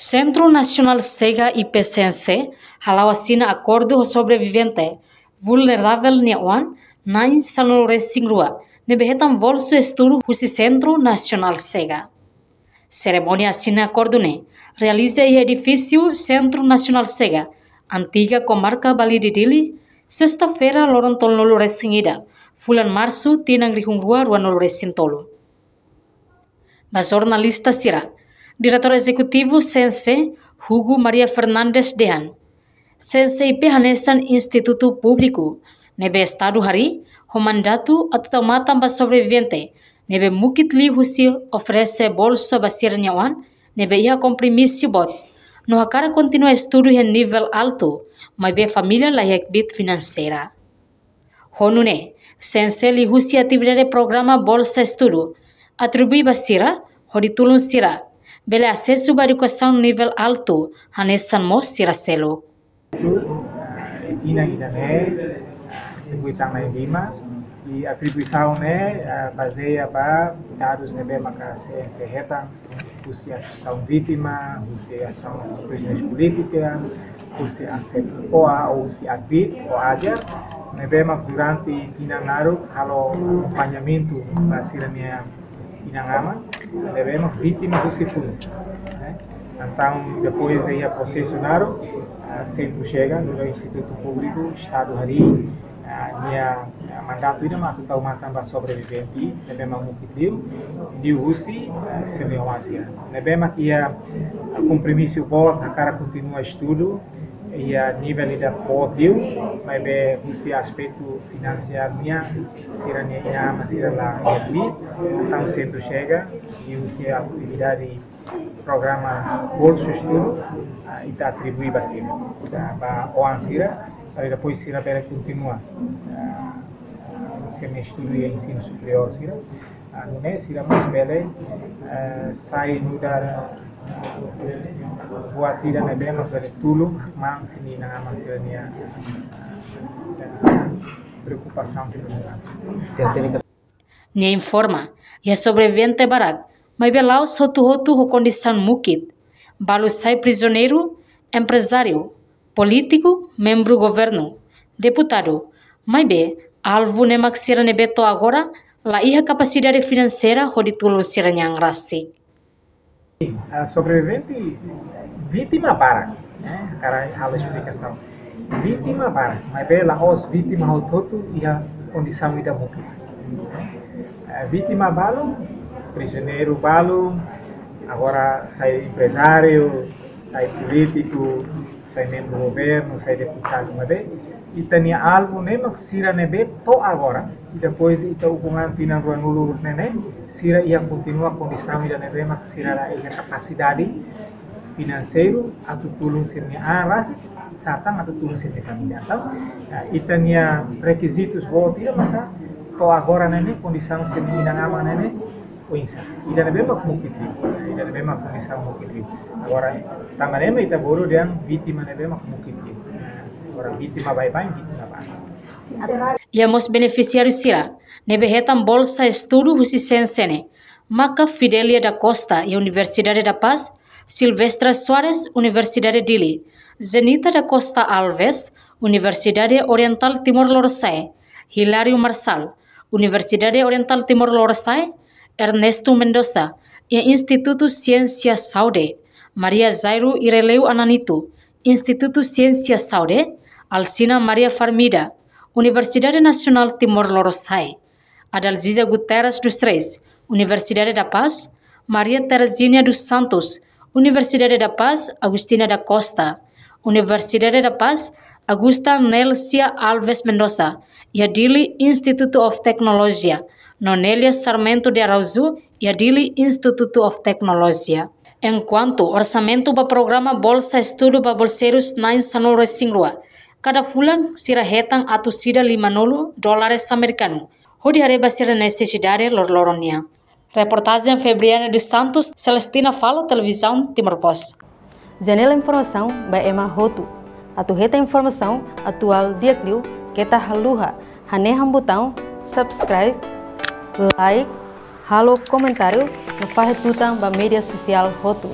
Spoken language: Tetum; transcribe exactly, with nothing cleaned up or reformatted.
Sentru Nasionál Sega I P C N C hala'o asina akordu ho sobrevivente vulneravel nia oan na'in sanulu-resin-rua ne'ebé hetan bolsu estudu husi Sentru Nasionál Sega. Serimónia asina akordu ne'e realiza iha edifísiu Sentru Nasionál Sega, antiga Komarka Balide Dili, sesta-feira loron tolunulu-resin-ida fulan Marsu tinan rihun rua ruanulu-resin-tolu. Ba jornalista sira, Diretór Ezekutivu C N C, Hugo Maria Fernandes dehan, C N C I P hanesan institutu públiku ne'ebé Estadu harii ho mandatu atu tau matan ba sobrevivente ne'ebé mukit liu husi oferese bolsa ba sira-nia oan ne'ebé iha kompromisu boot no hakarak kontinua estudu iha nivel altu, maibé família la iha kbiit finanseira. Ho nune'e, C N C liuhusi atividade programa bolsa estudu atribui ba sira hodi tulun sira bele asesu ba edukasaun nivel altu hanesan mós sira seluk. Itu, eh, tinan ida-ne'e, eh, atribui tan na'in lima, i atribuisaun ne'e, eh, bazeia ba dadus ne'ebé maka C N C hetan, husi asosiasaun vítima, husi asosiasaun prizoneirus polítika, husi ASEPOA, husi ADVIT, ou AJER, ne'ebé mak durante tinan naruk halo akompañamentu ba sira-nia inan-aman ne'ebé mak vítima husi funu. Eh, entaun, depois de iha prosesu naruk, ah, Sentru Sega, nu'udar institutu públiku, Estadu harii, ah, nia, ah, mandatu ida mak atu tau matan ba sobrevivente ne'ebé mak mukit liu, liuhusi, ah, sira-nia oan sira. Ne'ebé mak iha, ah, kompromisu boot hakarak kontinua estudu iha nivel ida boot liu, maibé husi aspetu finansiál nian, sira-nia inan-aman sira la iha kbiit, entaun Sentru Sega, liuhusi atividade programa bolsu estudu, ah, ita atribui ba sira, ba, ba oan sira, para depois sira bele kontinua, ah, sira-nia estudu iha ensinu superiór sira. Ah, nune'e sira mós bele, eh, sai nu'udar buat ida ne'ebé mak bele tulun hakmaan sira-nia inan-aman sira-nia, eh, preokupasaun sira-nia. Nia informa, iha sobrevivente barak, maibé la'ós hotu-hotu ho kondisaun mukit. Balu sai prizioneiru, emprezáriu, polítiku, membru governu, deputadu, maibé alvu ne'e mak sira ne'ebé to'o agora la iha kapasidade finanseira hodi tulun sira-nia an rasik. Ah, sobrevivente, vítima barak, eh, hakarak halo esplikasaun. Vítima barak, maibé la'ós vítima hotu-hotu iha kondisaun ida mukit. Eh, vítima balu, prizioneiru balu, agora sai emprezáriu, sai polítiku, sai membru governu, sai deputadu, maibé ita-nia alvu ne'e mak sira ne'ebé to'o agora, i depois ita ukun an tinan ruanulu ne'e, sira iha kontinua kondisaun ida ne'ebé mak sira la iha kapasidade finanseiru atu tulun sira-nia an rasik, sá tan atu tulun sira-nia família. Entaun, ah, ita-nia rekizitus boot ida maka to'o agora ne'e, kondisaun sira-nia inan-aman ne'e, oinsá. Ida ne'ebé mak mukit liu. Ida ne'ebé mak kondisaun mukit liu. Agora, tanba ne'e mak ita bolu dehan vítima ne'ebé mak mukit liu. Agora, vítima baibain, vítima barak. Iha mós benefisiáriu sira ne'ebé hetan bolsa estudu husi C N C ne'e, maka Fidelia da Costa, iha Universidade da Paz, Silvestra Soares, Universidade Dili, Zenita da Costa Alves, Universidade Oriental Timor Lorosa'e, Hilário Marçal, Universidade Oriental Timor Lorosa'e, Ernesto Mendoza, iha Institutu Siénsia Saúde, Maria Jairo Ireleu Ananito, Institutu Siénsia Saúde, Alcina Maria Farmida, Universidade Nasionál Timor Lorosa'e, Adalgisa Guterres dos Reis, Universidade da Paz, Maria Terezinha dos Santos, Universidade da Paz, Agostinho da Costa, Universidade da Paz, Augusta Nelcia Alves Mendoza, iha Dili Institute of Technology, no Nélia Sarmento de Araújo, iha Dili Institute of Technology. Enkuantu orsamentu ba programa Bolsa Estudu ba bolseirus na'in sanulu-resin-rua, kada fulan sira hetan atus ida limanulu dólares amerikanu, hodi haree ba sira-nia nesesidade loroloron nian. Reportajen Febriana dos Santos, Celestina Falo, Televizaun Timor Post. Janela informasaun ba ema hotu. Atu hetan informasaun atuál di'ak liu, keta haluha hanehan butaun subscribe, like, halo komentáriu, no fahe tutan ba média sosiál hotu.